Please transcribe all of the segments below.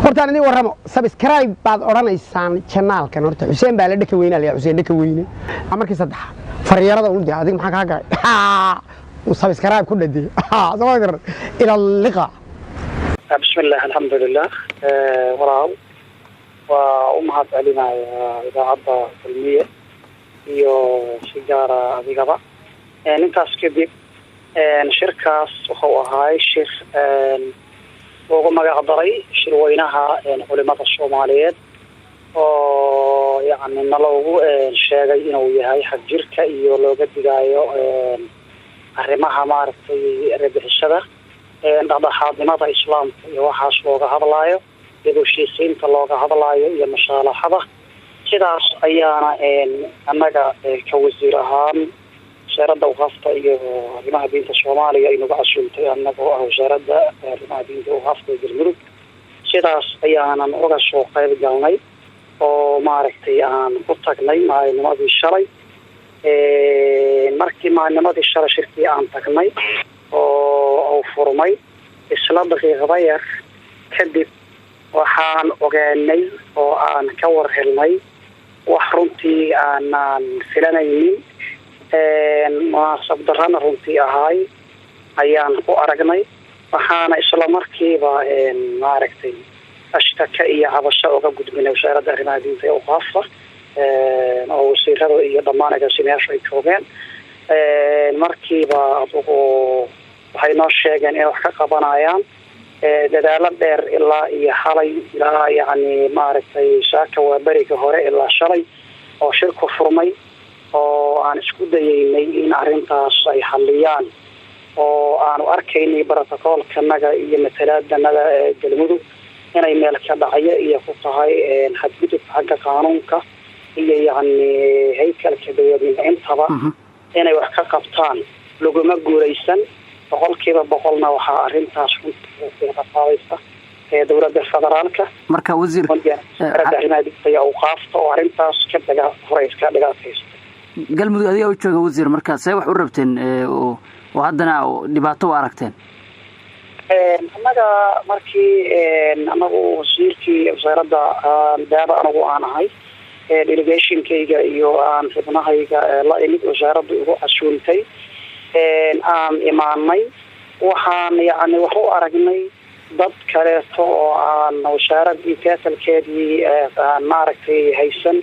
Hortaan idin warramo, subscribe baad odhanaysaan channelkan. Horta Xuseen baa la dheka weynaa la Xuseen dheka weyne. Markii saddexaad faryarada u adiga maxaa kaa galay? Subscribe ku dhadii soo garan ila liqa. Bismillaah, alxamdulilah. Walaal, waa u mahad celinaya Idaacadda Kulmiye iyo si gaara adigaba. Intaas kadib, shirkaas wuxuu ahaay shir loogu magac daray shirweynaha culimada Soomaaliyeed, oo yacni naloogu sheegay inuu yahay xagjirka iyo looga digaayo arrimaha maaragtay erebixishada, dhexdhexaadnimada Islaamka iyo waxaas looga hadlaayo, dib heshiisiinta looga hadlaayo iyo musaalaxada. Sidaas ayaana annaga ka wasiir ahaan Wasaaradda Awqaafta iyo Arrimaha Diinta Soomaaliya ay nagu casuumtay, annagoo ah Wasaaradda Arrimaha Diinta Awqaafta ee Galmudug. Sidaas ayaanan uga soo qayb galnay oo maaragtay aan ku tagnay maalinimadii shalay. Markii maalinimadii shalay shirkii aan tagnay oo uu furmay, isla daqiiqada yar kadib waxaan ogaanay oo aan ka war helnay wax runtii aanaan filanaynin, munaasab darana runtii ahaay ayaan ku aragnay. Waxaana isla markiiba maaragtay ashtaka iyo cabasho uga gudbinay Wasaaradda Arrimaha Diinta ee Awqaafta, oo wasiirada iyo dhammaan agaasimayaashu ay joogeen. Markiiba adugu waxay noo sheegeen inay wax ka qabanayaan. Dadaalo dheer ilaa iyo xalay, ilaa yacni maaragtay saaka waa beriga hore, ilaa shalay oo shirku furmay oo aan isku dayeynay in arrintaas ay xaliyaan, oo aanu arkaynay brotocoolkanaga iyo matalaadanaga ee Galmudug inay meel ka dhacyo iyo ku tahay xadgudub xagga qaanuunka iyo yacni haykalka dowladnimo intaba, inay wax ka qabtaan laguma guulaysan. 100%na waxaa arrintaas runtii qaadaysa ee dowladda federaalka. Marka wasiir, Wasaaradda Arrimaha Diinta iyo Awqaafta oo arrintaas ka dhaga horeys ka dhagaadkaysta. Galmudug adigaa u jooga, wasiir, marka see wax u rabteen oo haddana dhibaato u aragteen? Annaga markii anagu wasiirkii wasaaradda daaba anagu aan ahay, delegationkayga iyo aan xubnahayga la imid, wasaaraddu igu casuuntay, aan imaanay, waxaan yacni wax u aragnay dad kaleeto oo aan wasaaradii title-keedii aan maaragtay haysan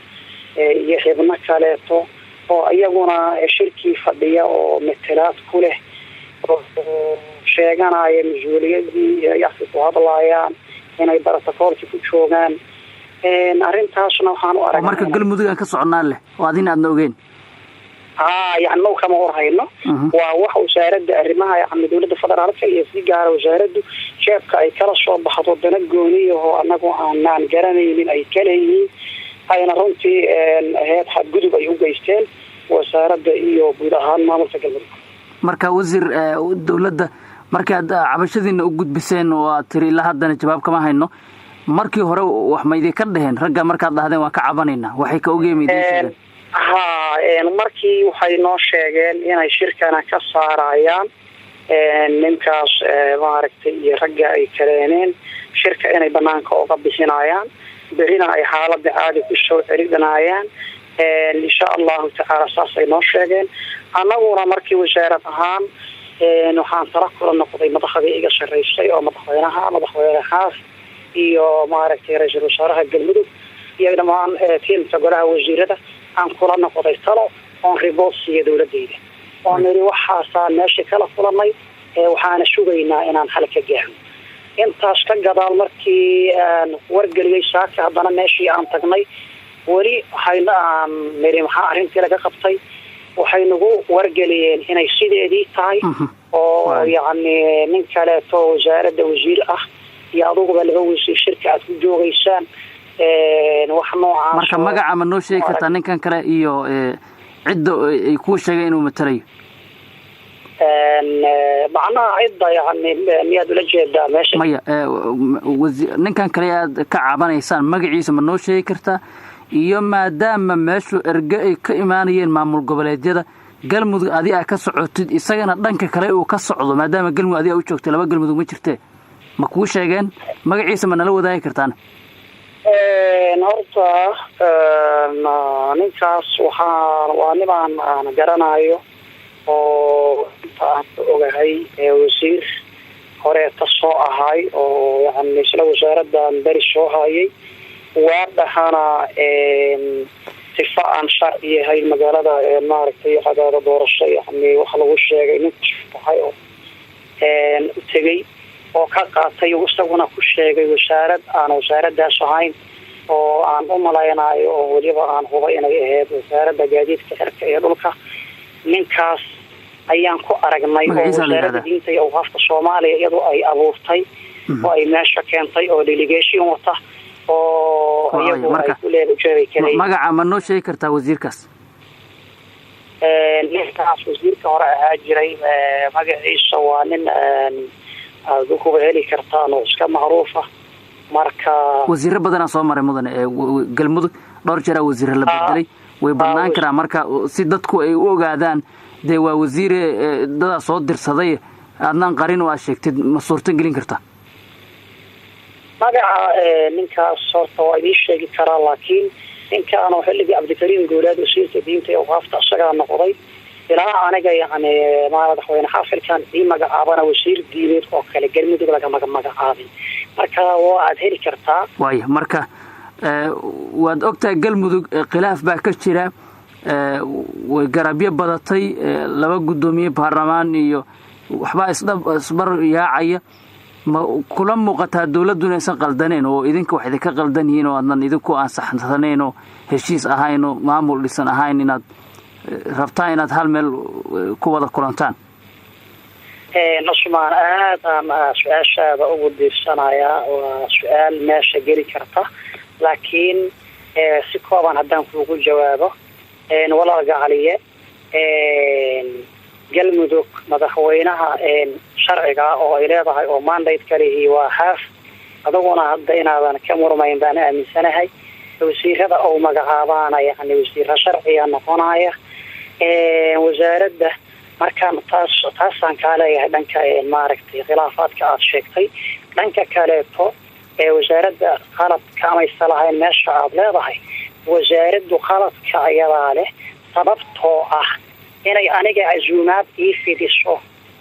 iyo xibno kaleeto oo iyaguna shirkii fadhiya oo matalaad ku leh oo sheeganaya mas-uuliyadii inay afka ku hadlaayaan, inay brotocoolkii ku joogaan. Arrintaasna waxaan u aragnay marka Galmudug aan ka soconnaa leh oo adina aadna ogeyn. Ha, yani now kama warhayno. Waa wax wasaaradda arrimaha yani dowladda federaalka iyo si gaara wasaaraddu jeebka ay kala soo baxdo, dana gooniyahoo anagu aanaan garanaynin ay kaleyihiin, ayna runtii aheyd xadgudub ay u geysteen wasaaradda iyo guud ahaan maamulka Galmudug. Marka wasiir, dowladda markaad cabashadiina u gudbiseen oo aad tiri ilaa haddana jawaab kama hayno, markii hore wax ma idinka dheheen ragga markaad dhahdeen waan ka cabanaynaa? Waxay ka ogeen ma idiin sheegeen? Ha, markii waxay noo sheegeen inay shirkana ka saarayaan ninkaas maaragtay iyo ragga ay kaleeneen, shirka inay banaanka uga bixinayaan, berina ay xaalada caadi kusoo celinayaan insha Allahu tacaala. Saasay noo sheegeen. Annaguna markii wasaarad ahaan waxaan tala kula noqday madaxdii iga sarreysay, oo madaxweynaha, Madaxweyne Xaas, iyo maaragtay ra-iisul wasaaraha Galmudug iyo dhammaan tiimka golaha wasiirada aan kula noqday talo oon report siiya dowladeyda, oo niri waxaasaan meesha kala kulanay, waxaana sugaynaa inaan xal ka gaarno. Intaas ka gadaal markii aan wargeliyey, saaka haddana meeshii aan tagnay, weli waxayna aan niri maxaa arrintii laga qabtay? Waxay nagu wargeliyeen inay sideedii tahay, oo yacni nin kaleeto wasaaradda wasiir ah iyo aduguba laba wasiir shirka aad ku joogeysaan, wax noocaas. Marka magaca ma noo sheegi kartaa ninkan kale iyo cidda ay kuu sheegeen inuu matalayo? Macnaha cidda yani miyaad ula jeedaa meesha? Maya, ninkan kale aad ka cabanaysaan magaciisa ma noo sheegi kartaa? Iyo maadaama meeshu erge ay ka imaanayeen maamul goboleedyada, Galmudug adi aa ka socotid, isagana dhanka kale uu ka socdo, maadaama Galmudug adi aa u joogtay, laba Galmudug ma jirtee? Ma kuu sheegeen magaciisa? Ma nala wadaagi kartaan? Horta ninkaas waxaa waa nimaan aan garanayo oo inta aan ka ogahay wasiir horeeta soo ahay oo yani isla wasaaradan beri soo hayay. Waa dhahana sifa aan sharci ahayn magaalada maaragtay cadaado doorasho, yani waxa lagu sheegay nin baxay oo u tegay oo ka qaatay, isaguna ku sheegay wasaarad aan wasaaradaas ahayn, oo aan u malaynayo oo weliba aan hubay inay ahayd Wasaaradda Gaadiidka Cirka iyo Dhulka. Ninkaas ayaan ku aragnay oo Wasaaradda Diinta iyo Awqaafta Soomaaliya iyadoo ay abuurtay oo ay meesha keentay oo delegation wata oo iyagu ay kuleejeeday kale. Magaca ma noo sheegi kartaa wasiirkaas? Ninkaas wasiirka hore ahaa jiray magaciisa waa nin aad kuba heli kartaan oo iska macruufa marka. Wasiiro badanaa soo maray, mudane. Galmudug dhowr jeeraa wasiire la bedelay, way badnaan karaan. Marka si dadku ay u ogaadaan, dee waa wasiire dadaa soo dirsaday, aadnaan qarin oo aad sheegtid, ma suurto gelin kartaa? Magaca ninkaas horta waa idiin sheegi karaa, laakiin ninkaanu xilligii Cabdikariim Guulaad wasiirka diinta iyo awqaafta isagaa noqday ilaa aniga yani madaxweyne xaafilkan ii magacaabana wasiir diineed oo kale Galmudug lagamaga magacaabin. Marka waa aad heli kartaa. Waaya, marka waad ogtahay Galmudug khilaaf baa ka jira, way garabyo badatay, laba guddoomiye baarlamaan iyo waxbaa isdhab isbar yaacaya. Ma kula muuqataa dawladdu inaysan qaldaneyn oo idinka wax idinka qaldan yihiin oo aadnan idinku ansaxsanayn oo heshiis ahayn oo maamul dhisan ahayn, inaad rabtaan inaad hal meel ku wada kulantaan? Cusmaan, aad aan su-aashaada ugu diirsanayaa. Waa su-aal meesha geli karta, laakiin si kooban haddaan kuugu jawaabo, walaal gacaliye, Galmudug madaxweynaha sharciga oo ay leedahay oo mandate kalihii waa Xaaf. Adaguna hadda inaadan ka murmayn baan aaminsanahay. Wasiirada ou magacaabaana yani wasiira sharciga noqonaya wasaaradda. Markaan taas taasaan kaa leeyahay dhanka maaragtay khilaafaadka aada sheegtay. Dhanka kaleeto ee wasaaradda qaladka amaysa lahayn meesha aada leedahay, wasaaraddu qaladka ayadaa leh, sababtoo ah inay aniga casuumaad ii fidiso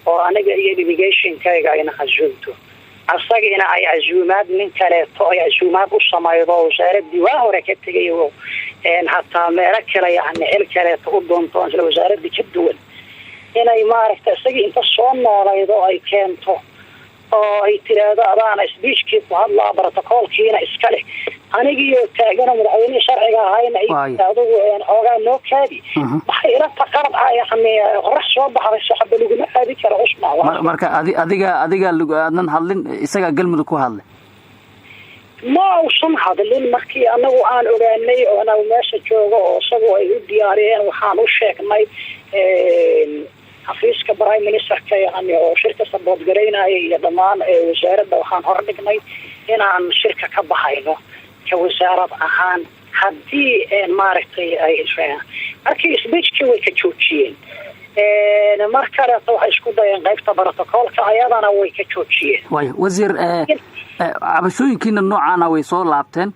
oo aniga iyo delegationkayga ayna casuumto, asagina ay casuumaad nin kaleeto ay casuumaad u samaydo, wasaaradii waa hore ka tegay oo hataa meelo kale yani xil kaleeto u doonto isla wasaaradii ka duwan, inay maaragta isagii inta soo noolaydo ay keento oo ay tiraahdo adaana speechkii ku hadlaa, protocolkiina iska leh, anigiio taagano madaxweynihii sharciga ahayna adigu xoogaa noo kaadi, waxay ila taqarab ah yani qorax soo baxday saxaba laguma aadi karo, Cusmaan. Marka adiga adiga aadnan hadlin, isagaa Galmudug ku hadlay? Ma uusan hadlin. Markii anagu aan ogaanay oo anagu meesha joogo oo isagu ay u diyaariyeen, waxaan u sheegnay xafiiska prime ministerka yani oo shirka support garaynaya iyo dhammaan wasaaradda. Waxaan hor dhignay inaan shirka ka baxayno ka wasaarad ahaan haddii maaragtay ay markii speechkii way ka joojiyeen. Mar kaleeto waxay isku dayeen qaybta protocolka, ayadana way ka joojiyeen. Waaya wasiir, cabashooyinkiina noocaana way soo laabteen.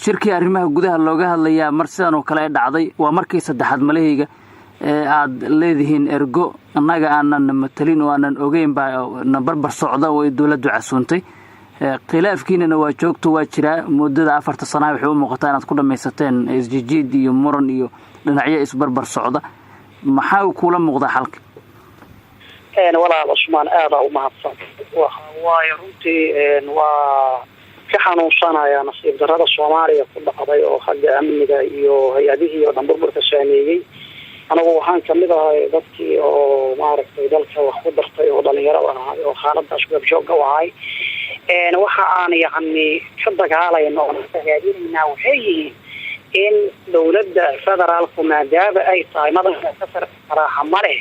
Shirkii arrimaha gudaha looga hadlayaa mar sidan oo kale ay dhacday. Waa markii saddexaad malahayga aad leedihiin ergo annaga aanan matalin oo aanan ogeyn baa na barbar socda oo ay dowladdu casuuntay. Khilaafkiinana waa joogto, waa jiraa. Muddada 4ta sanaha waxay u muuqataa inaad ku dhamaysateen isjijiid iyo muran iyo dhinacyo isbarbar socda. Maxaa kuula muuqdaa xalka? Walaal Cusmaan, aadaa umahadsan. Waxa waaye runtii waa ka xanuunsanaya nasiib darada Soomaaliya ku dhacday oo xagga amniga iyo hay-adihii oo dhan burburka saameeyey. Anigu waxaan kamid ahay dadkii oo maaragtay dalka wax ku dartay oo dhalinyarada ahay oo xaaladaas goobjoogga u ahay. Waxa aan yacni ka dagaalayno oo hagaajinaynaa waxay yihiin in dowladda federaalku, maadaama ay tahay madaxa ka saraaxa ma leh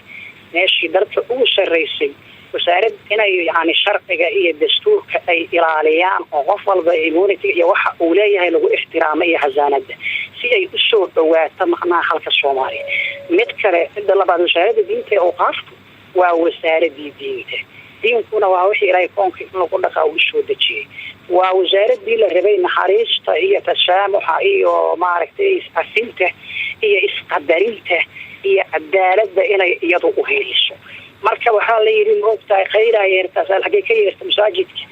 meeshii dalka ugu sarreysay, wasaarad inay yani sharciga iyo dastuurka ay ilaaliyaan oo qof walba immunity iyo waxa uu leeyahay lagu ixtiraamo iyo xasaanada, si ay usoo dhawaato macnaha halka Soomaaliya. Mid kale, midda labaad, Wasaaradda Diinta ee Awqaaftu waa wasaaradii diinta. Diinkuna waa wixii Ilaahay koonka in lagu dhaqaa uu soo dejiyey. Waa wasaaradii la rabay naxariista iyo tasaamuxa iyo maaragtay is-afinta iyo isqadarinta iyo cadaaladda inay iyadu u heliso. Marka waxaa la yidhi, maogtahay, khayraa yeertaas, xaggee ka yeerta masaajidka,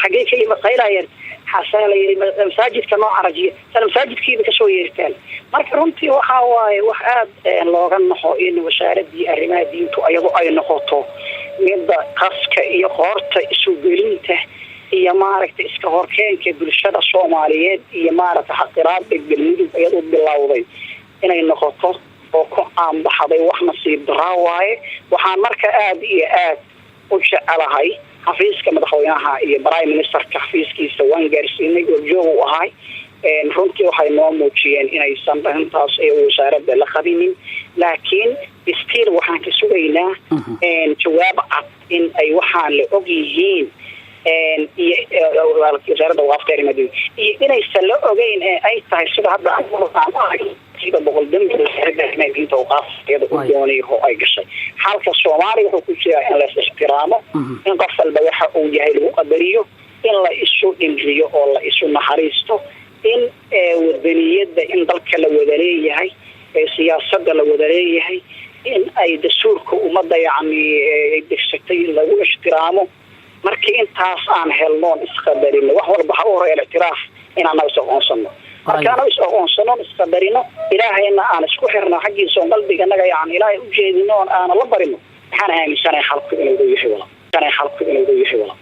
xaggee ka yimid khayraa yeerta, xasaa la yidhi masaajidka noo carajiya, sana masaajidkiiba kasoo yeertaan. Marka runtii waxaa waaye wax aada looga naxo in wasaaradii arrimaha diintu iyadu ay noqoto midda qaska iyo qoorta isugelinta iyo maaragtay iska horkeenka bulshada Soomaaliyeed iyo maaragtay xaqiraada Galmudug iyadu bilowday inay noqoto oo ku caanbaxday. Wax nasiib daraa waaye. Waxaan marka aada iyo aad u jecelahay xafiiska madaxweynaha iyo prime ministerka xafiiskiisa waan gaarsiinay, goobjoog u ahay. Runtii waxay noo muujiyeen inaysan arrintaas ee wasaaradda la qabinin, laakiin still waxaan ka sugaynaa jawaab cad in ay waxaan la og yihiin iyo wasaaradda waqafka arrimaha iyo inaysan la ogeyn ee ay tahay sida hadda sida boqol dambi wasaaradda arrimaha diinta awqaafteeda u doonay oo ay gashay. Xalka Soomaaliya wuxuu ku jiraa in la is ixtiraamo, in qof walba waxa uu yahay lagu qadariyo, in la isu dhimriyo oo la isu naxariisto, in wadaniyadda, in dalka la wada leeyahay, siyaasadda la wada leeyahay, in ay dastuurka ummadda yacni degsatay in lagu ixtiraamo. Markii intaas aan helnoon isqadarino, wax walba ha u horeeya alictiraaf, inaan is aqoonsano. Markaana is aqoonsano, isqadarino, Ilaahayna aan isku xirno xaggiisa oon qalbiganaga yani Ilaahay ujeedino oon aana la barino, waxaan aaminsanahay xalku inuu dhow yahay wala xalku inuu dhow yahay wala.